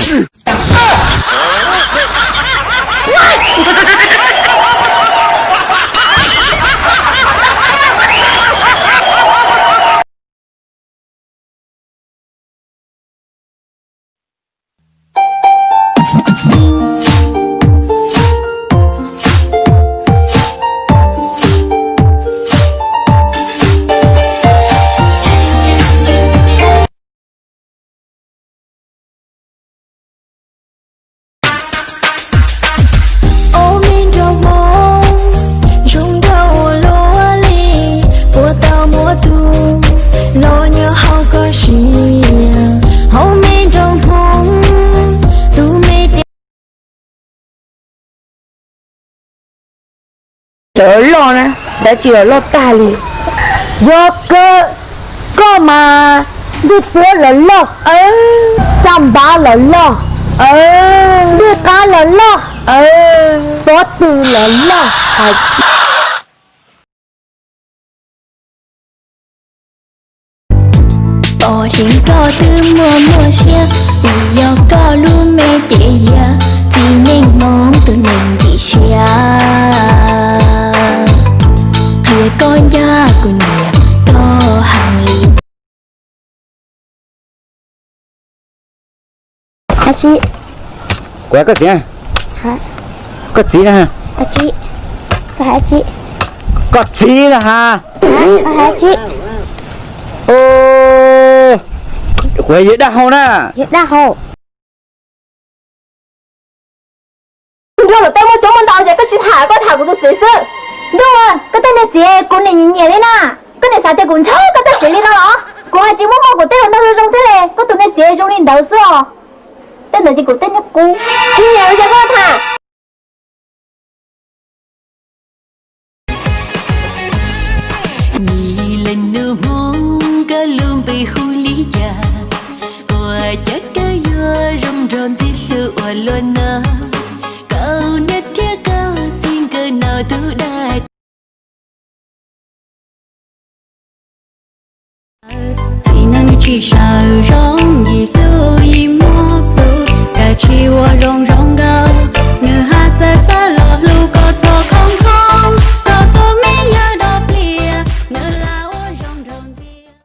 Ob me nraug Hmoob zoo nraug ua luaj li, puas tau muaj tus los nyob hauv koj siab? Hauv me nraug Hmoob, tus me Cov loj na, dab tsi los loj tag li. Yog kawg, koj mas ntuj txiab los loj, tsa npav los loj, ntuj qab los loj, pov tw los loj. Pom dheev koj twb muaj muaj siab, vim yog koj lub me ces yog txiv neej Hmoob tus neeg ntxim siab. Qhia koj ncaj kuv nyiam koj heev li. Kuv hais koj txiv, koj txiv na, koj txiv na has. Kuv yog dab hau na. Nrog tus teb muaj coob muaj ntau ces koj tsis tham, koj tham kuv tus txiv xwb. Ntuj, koj tej niag txiv kuv niam nyiam nyiam li na. Koj niam xav tias kuv ntshaw koj tej txiv li no los? Kuv hais tsis muaj muaj kuv tej zoo nraug zoo zoo thiab li, koj tus niag txiv zoo li ntawd xwb os. Tej ntawd ces kuv tej niag qub tsis nyiam li ces koj tham. Neb leej nus Hmoob koj lub npe hu li cas? Ua cas koj yuav zoo nrog ntxim hlub ua luaj no? Koj niam thiab koj txiv nkawd noj tus dab. Txiv neej nws tsis sawv zoo yim